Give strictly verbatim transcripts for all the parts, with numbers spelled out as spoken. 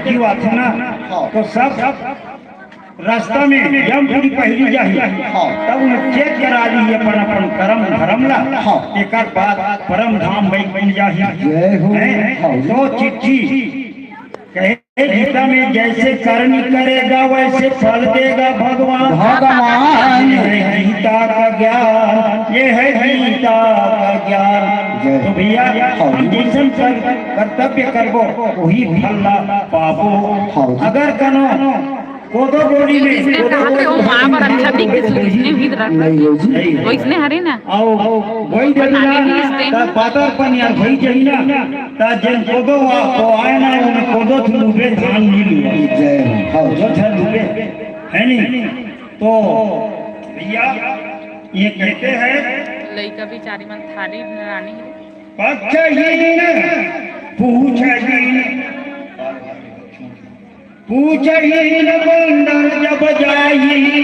जीव आथे ना, हाँ। तो सब रास्ता में यमपुरी पहली जाही, हाँ। तब उन्हें चेक करा ली अपन, अपन कर्म धर्म ला, हाँ। एकर बाद परम धाम बैकुंठ जाही। जय हो। हैं? हाँ। तो चिट्ठी कहे गीता में, "जैसे करनी करेगा वैसे फल देगा भगवान।" भगवान। ये है गीता का ज्ञान, ये है गीता का ज्ञान। जय। तो भैया, हाँ। हम जैसन कर, कर्तव्य करबो, वही फल ला पाबो। हाँ। अगर कनो कोदो डोली में, कोदो डोली में वो माँ बर अच्छा दिखथे, सुन, इसने भी रख। नहीं हो जी। वैसने हरे ना। अउ वही देखना, त पातर पनियर होई जाही ना, त जेन कोदो वा, को आए ना, उन्हें कोदो थी लूबे, धान नहीं लूबे। जय हो। हाँ। कोदो थी लूबे, है नहीं? तो भैया, ये कहते हैं, लइका बिचारी मन थारी नानी हे। पक्षहीन पूछहीन, पूछहीन बंदर जब जाई,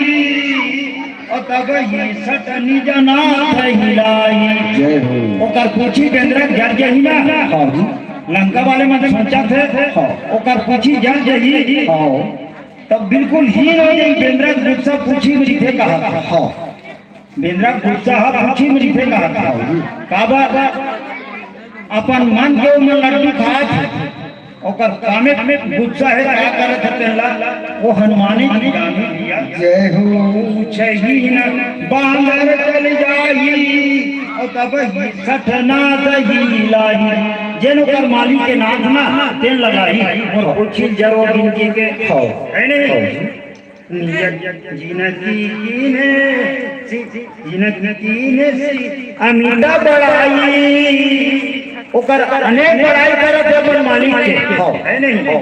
और तब ही सत निज नाथ हिलाई। जय हो। ओकर पूछी बेंदरा जर जाही ना। हाँ जी। लंका वाले मन सोचथे, हाँ। ओकर पूछी जर जाही। हाँ। तब बिल्कुल हीन हो जाई, बेंदरा गुस्सा पूछी में रिथे कहा। हाँ। बेंदरा गुस्सा ह पूछी में रिथे कहा। काबर? अपन मन के ओमन लड्डू खात हे, ओकर कामे गुस्सा हे, का करत हे तेला, वो हनुमानी जी जानी दिया। जय हो। पूछहीन बांदर चल जाई, और तब ही सठ नाथ ही लाई। जेन ओकर मालिक के नाथ ना, तेन लगाई। और कुछ जरो जिंदगी के, हाँ। है नहीं? हाँ। जिनकी कीन्हे, जिनकी कीन्हे अमिता बड़ाई, ओकर अनेक बड़ाई करत हे अपन मालिक के, है नहीं?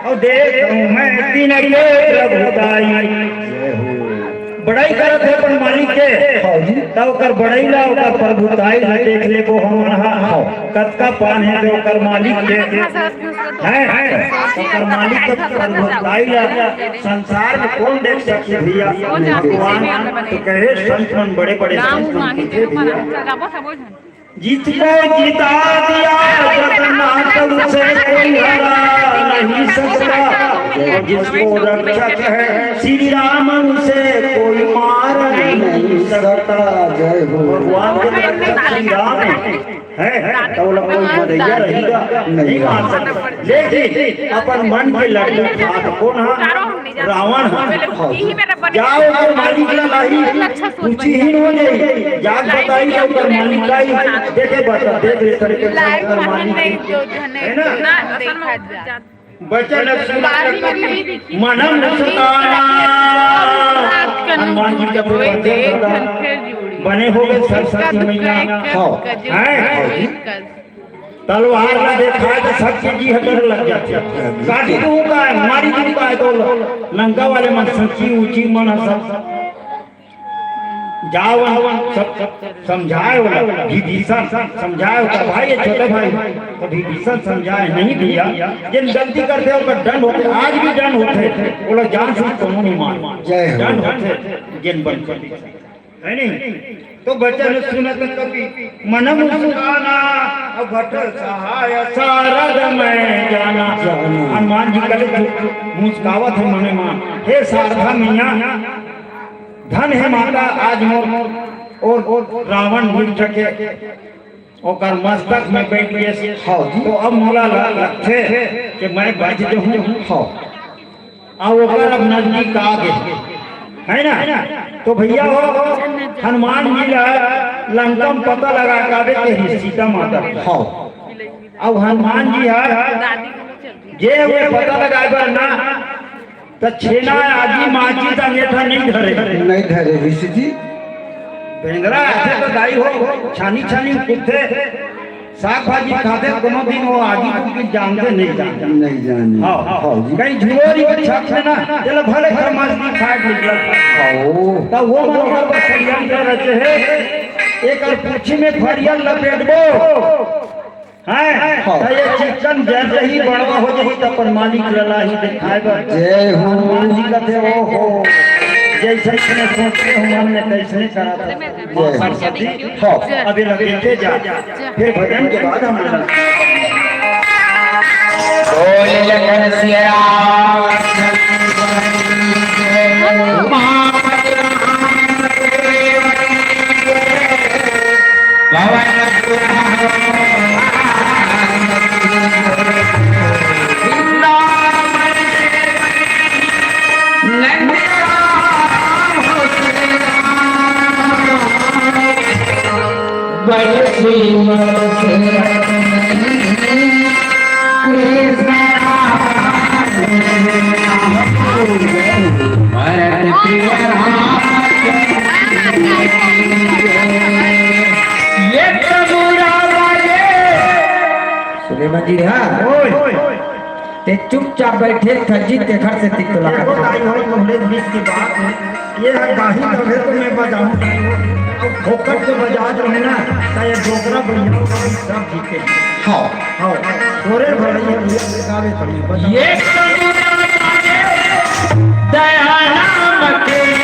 और देखूं मैं तिनके प्रभुताई, बड़ाई करत हे अपन मालिक के, तब ओकर बड़ाई ला, ओकर प्रभुताई ला देख लेबो हमन हा, कतका पान हे ते ओकर मालिक के। हैं? ओकर मालिक के प्रभुताई ला संसार में कौन देख सकथे भैया? भगवान तो कहे, संत मन, बड़े बड़े संत मन कहे भैया, जिसको जिता दिया जगन्नाथ, उसे कोई हरा नहीं सकता, और जिसको रक्षक है श्री राम, उसे कोई मार नहीं सकता। जय हो। भगवान के रक्षक श्री राम हे। है, तो ओला कोई मदइया रही गा? नहीं मार सकता। लेकिन अपन मन के लड्डू खात कोन हा? रावण हा। जाओ, ओकर मालिक ला लाही, पूछी ही हो जाई। जात बताई, ओकर मालिक लाई, देखे बता, देख ले करके ओकर मालिक, है ना? बचन सुनत कपि मन मुस्काना। हनुमान जी के बने होगे सरस्वती मैया। हाँ। हैं? तलवार ला देखाय त सबके जी ह डर लग जाथे। काटी दूं का, मारी दूं का, तो लंका वाले मन सच्ची ऊंची मन ह सब। जावन सब समझाए वाला विभीषण समझाए होता, भाई, ये छोटे भाई, तो विभीषण समझाए, "नहीं भैया, जेन गलती करथे ओकर दंड होथे, आज भी दंड होथे, ओला जान से कोनो नहीं मार, जय हो। दंड होथे, जेन बन करथे।" है नहीं? तो बचन सुनत कपि मन मुस्काना, अब भट सहाय सारद मैं जाना। हनुमान जी कहे, मुस्कावत हे मने मान, "हे सारदा मैया, धन हे माता, आज मोर और रावण मिल सके, ओकर मस्तक में बैठ गे, हाँ जी। तो अब मोला ल-, लगथे कि मैं बच जहूं।" हाँ। अउ ओकर अब नजदीक आ गे, है ना? तो भैया हो, हनुमान जी ला लंका में पता लगा के आबे के सीता माता। हाँ। अब हनुमान जी ह गे हुए पता लगाए बर ना, त छेना, आगी, माचिस, अंगेठा नहीं धरे। नहीं धरे ऋषि जी। बेंदरा आथे तो दाई हो, छानी छानी कुदथे, साग भाजी खाथे, कोनो दिन वो आगी फूकी जानथे नहीं जानथे। नहीं जाने। हाँ, हाँ। हाँ जी। कहीं झुरोरी के छत में ना, चलो भले घर मजदूर खाए निकल। हाँ। तब वो मोटर पर षड्यंत्र रचे हे, एक और पूछी में फरियल लपेटबो। हैं? हाँ। त ये चिकन जर जही बड़वा हो जही त अपन मालिक लला ही दिखाए बर। जय हो। हनुमान जी कहते, "ओहो, जैसे इसने सोचे हो मन में तैसने करा था।" जय हो। सरस्वती, हाँ। अभी लगे थे जा। फिर भजन के बाद हम बोल शंकर सिया राम। सुलेमान जी, हाँ। ओए। ते चुपचाप बइठे, थज्जी तेखर से तिक तोला देखो, करथे। ताई हो, तोहरे बीच की बात है। ये है गाही तभे तो मैं बजाऊं, ताई हो। अब फोकट के बजात रहे ना, तो ये डोकरा भैया सब जीते। हाँ। हाँ, तोरे भले ये भैया गावे पड़ी, बजाओ। ये दया नाम के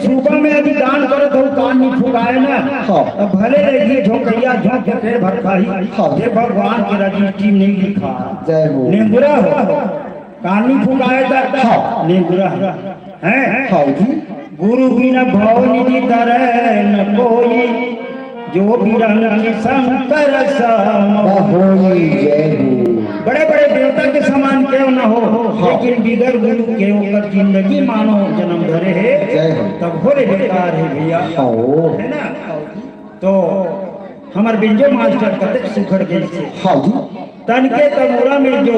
सुबह में यदि दान करत हो, कान नहीं फुकाए ना, हाँ। तब भले ले ये झोंकैया झोंक के पेट भर खाही, हाँ। ये भगवान के रजिस्ट्री नहीं लिखा। जय हो। नेंगुरा हो, कान नहीं फुकाए तक हाँ। नेंगुरा है। हैं? हाँ जी। गुरु बिन भव निधि धरे न कोई, जो बिरंची शंकर सम होई। जय हो। बड़े बड़े देवता के समान केव न हो, हाँ। लेकिन बिगर गुरु के ओकर जिंदगी मानव जन्म धरे हे, जय हो। तब होले बेकार हे भैया। हाँ। है ना? तो हमर बेंजो मास्टर कतेक सुघर गइसे। हाँ जी। तन के तमूरा में जो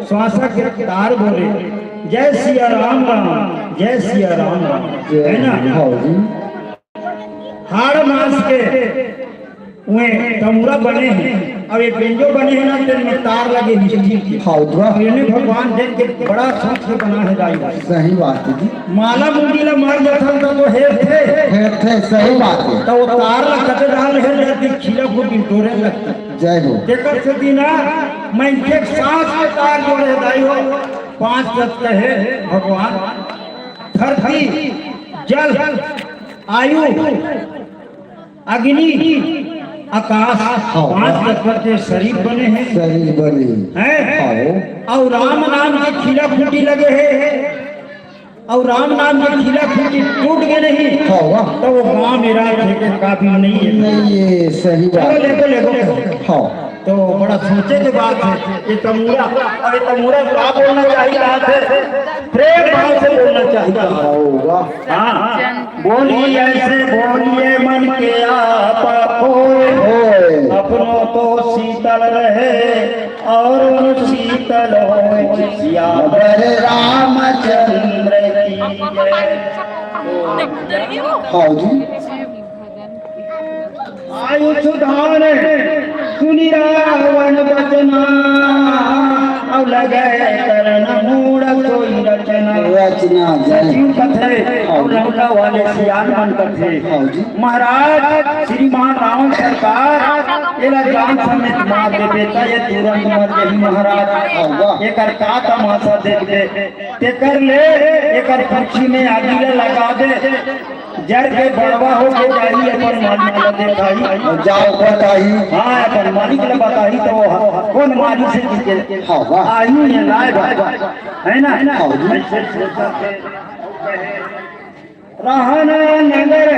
श्वासा के तार बोले, जय सिया राम राम, जय सिया राम राम, जय है ना? हाँ जी। हाड़ मास के उहे तमूरा बने हे, अउ ये बेंजो बने हे ना, तेन में तार लगे हे स्टील के। हाँ, उतरा। अउ एने भगवान देख के बड़ा सोच के बना हे दाई। सही बात है जी। माला मुंडी ला मर जथन त तो हेरथे। हेरथे, सही बात है। त वो तार ला कटे डाल हे, जल्दी खीला को बिटोरे लगता। जय हो। तेकर से दिन मैं एक सांस के तार जोड़े दाई हो, पांच तत्व हे भगवान, धरती, जल, आयु, अग्नि, आकाश, हाँ। पांच तत्व के शरीर बने हे। शरीर बने। हैं? हाँ। अउ राम नाम के खीला खूंटी लगे हे, अउ राम नाम के खीला खूंटी टूट गे नहीं, हाँ, वाह। त वो गांव में राज के काबिल नहीं हे। नहीं हे, सही बात। चलो, लेगो, लेगो। हाँ। तो बड़ा सोचे के बात हे, ये तमूरा, अरे तमूरा का बोलना चाहिए, बात हे, प्रेम भाव से बोलना चाहिए। हाँ, वाह। हाँ, बोलिए ऐसे बोलिए मन के आप खोए। होए। अपनों को शीतल रहे और शीतल होए। सियावर रामचंद्र की जय। हाँ जी। आयु सुधार सुनि रावण बचना, अउ लगे करण मूढ़ सोई रचना। रचना, जय। सचिव कथे, अउ लंका वाले सियान मन कथे। हाँ जी। महाराज श्रीमान रावण सरकार, एला जान समेत मार देबे, त ये तुरंत मर जही महाराज। हाँ, वाह। एकर का तमाशा देखबे, तेकर ले एकर पूछी में आगी ला लगा दे। जर के बड़वा होके जाही, अपन मालिक ला देखाही। अउ जाओ बताही। हाँ, अपन मालिक ला बताही, त वो कोन मालिक से जीते? हाँ, वाह। आही ये लाए भाई, है ना? हाँ, जी। ऐसे सोचा के रहना नगर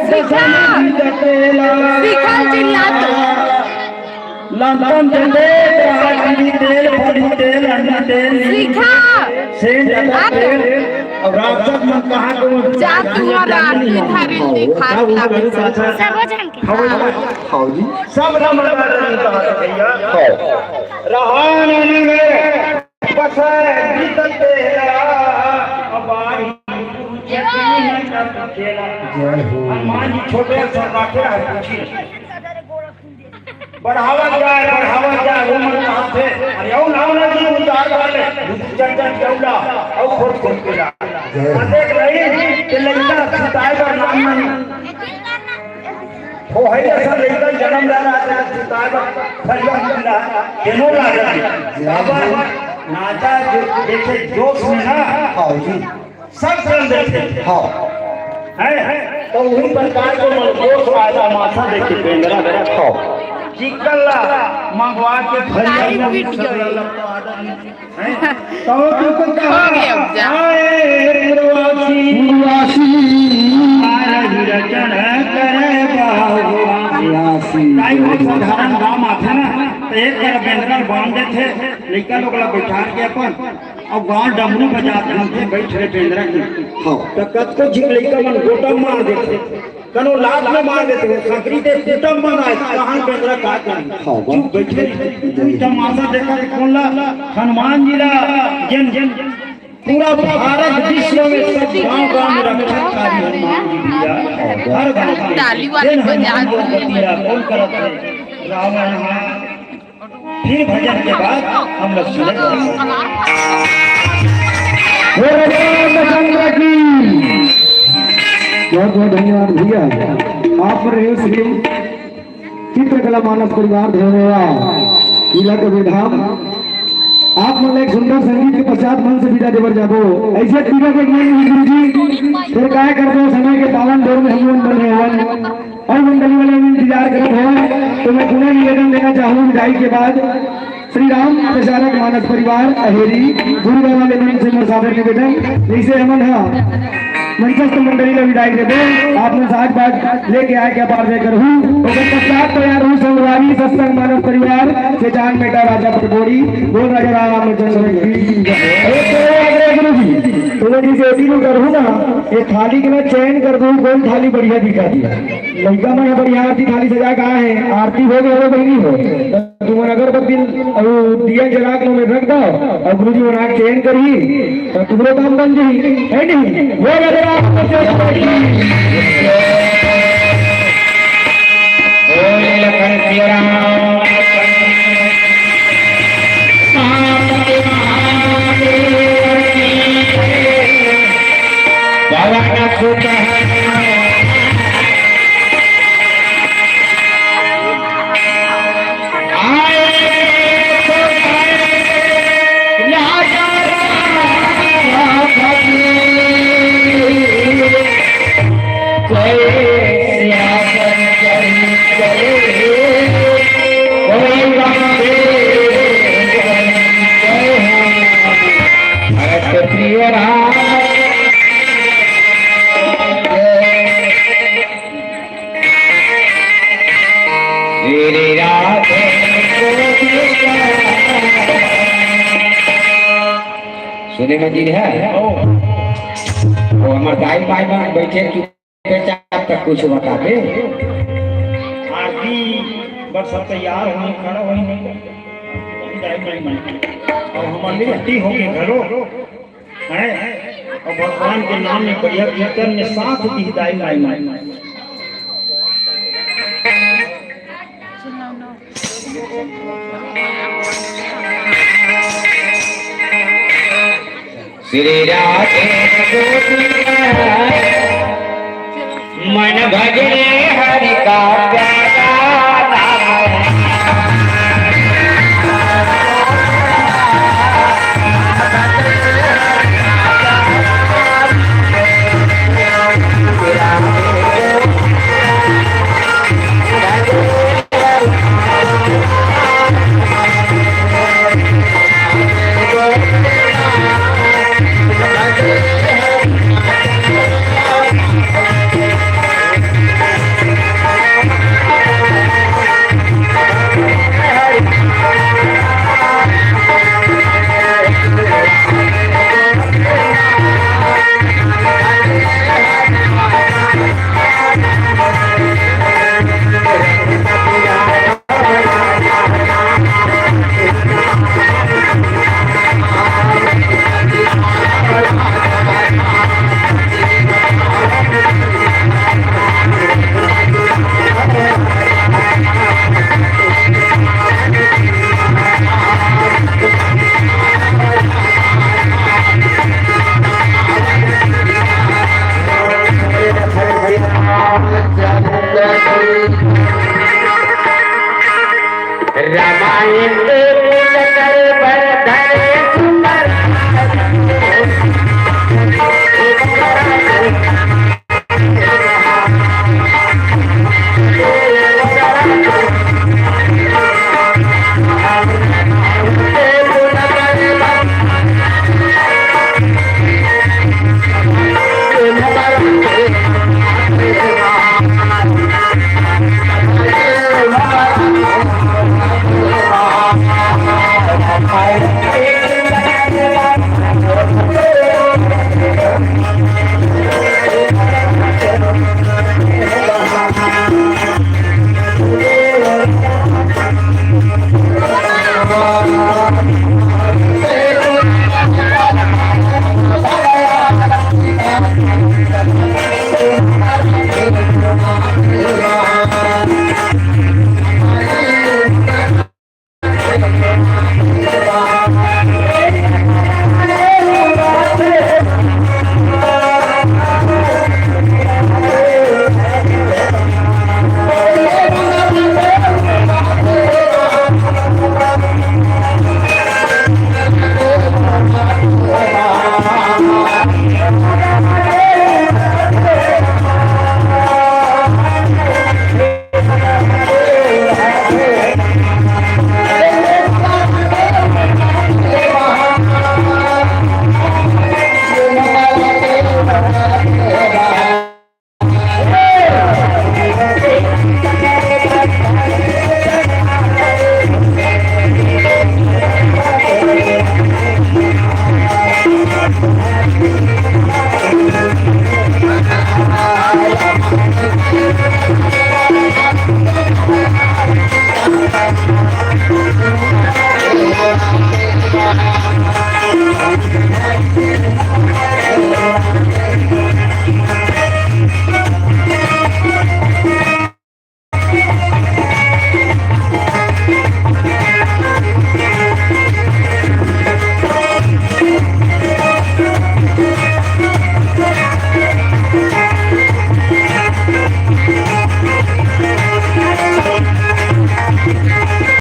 शिखा। दसम जीत तेला। शिखा चिल्ला तो। लंदन के तेल, राजगीरी तेल, फली तेल, अंडी तेल, नीम शिखा। तेल, सेंट अदर आप तेल, अउ राक्षस मन कहाँ के वो जा तुम्हारा जाने नहीं आदमी था रे, हो। शिखा सब का ऊपर भी ऊपर साथ सब हो जाएंगे। हाँ। हाँ जी। सब राम राम राम कहा था भैया। हाँ। रहा नगर बस जीत तेरा, अब आई पूछे खेला। जय हो। हनुमान जी छोटे से रखे हैं, पूछिए। बढ़ावत जाए, बढ़ावत जाए, वो मन कहाँ थे? अरे, आओ, नाव ना जी, उतार डाले, चल, चल, चल, ला, आओ, खोज, खोज के ला। जय। आ, देख रही, कि लड़का सुताए का नाम नहीं। वो है ऐसा लड़का जन्म ले रहा था, सुताए का फरिया मिल रहा, केनो ला रहा। जय। बाबा, नाचा जो, देखे जोश में ना, हाँ जी। सब कर देथे। हाँ। हैं? तो उही प्रकार के मन जोश आय तमाशा देखे बेंदरा। हाँ। चिक्कन ला मंगवा के फरिया लाइट में कट गई। हैं? तो तू को कहा, हो गया, जा। आए पुरवासी। पुरवासी। आ रही रचन करे बाबू। पुरवासी। ताई, वो साधारण गाँव आथे ना, तो एक कर बेंदरा बांध देथे, लइका लोग ला बैठा के अपन अउ गाँव डमरू बजात घूमथे, बैठ रहे बेंदरा के। हाँ। त कतको झिन लइका मन गोटा मार देथे, कनो लात में मार देथे, संकरी दे टूटा मन आए, कहाँ बेंदरा का करी? हाँ, वाह। चुप बैठे रहिथे। तू तमाशा देखा रे, कोन ला? हनुमान जी ला, जेन, जेन पूरा भारत विश्व में सब गाँव, गाँव में रक्षा कारी हनुमान जी भैया। हर गाँव में। ताली वाली जेन बजा हनुमान जी को पतिया कौन करत है? रावण हाँ। फिर भजन के बाद हम लोग सुने। बोल रामचंद्र की। बहुत बहुत धन्यवाद भैया। आप रहे श्री चित्रकला मानस परिवार धोनेवा, जिला कबीरधाम। आप मन ला एक सुंदर संगीत के पश्चात मंच से विदा देबर जाबो। ऐसे पीड़ा के ज्ञान नहीं गुरुजी, फिर काय करबो, समय के पावन दौर में हम मन बने हवन। अउ मंडली वाले भी इंतजार करत हवन, तो मैं पुनः निवेदन लेना चाहूँ विदाई के बाद श्री राम प्रचारक मानस परिवार अहेरी गुरुद्वारा वाले मन से मोर सादर निवेदन, जैसे हमन हा मंचस्थ मंडली ला विदाई देबो, आप मन साज बाज लेके आए के अपार जय करहू। ओकर पश्चात तैयार हूँ संगवारी सत्संग मानस परिवार से जान बेटा राजा पटबोरी, बोल राजा रामचंद्र की जय। अरे तो आग्रह गुरु जी, तो मैं जिसे एती नु करहू ना, ये थाली के ना चयन कर दो, कौन थाली बढ़िया दिखा दिया। लइका मन ह बढ़िया आरती थाली सजा के आए हे, आरती हो गए हो बहिनी हो, त तुमन अगरबत्ती अउ दिया जला के ओमे रख दो, अउ गुरुजी मन आके चयन करही, त तुमरो काम बन जही, है नहीं? बोल जरा, बोल लखन सिया राम। पवन सुत हनुमान। आए तो राजा राम। कोई सियासन चढ़ी चले, कोई राम भरत प्रिय राम। श्री राधे गोविंद। सुने में जी है, वो हमार दाई माई मन बैठे चुपचाप तक कुछ बता दे। आरती बर सब तैयार होई, खड़ा होई नहीं। दाई माई मन। और हमार छुट्टी हो गई घरो। हैं? और भगवान के नाम में बढ़िया कीर्तन में साथ दी दाई माई मन। श्री राधे गोविंद। मन भजने हरि का प्यारा।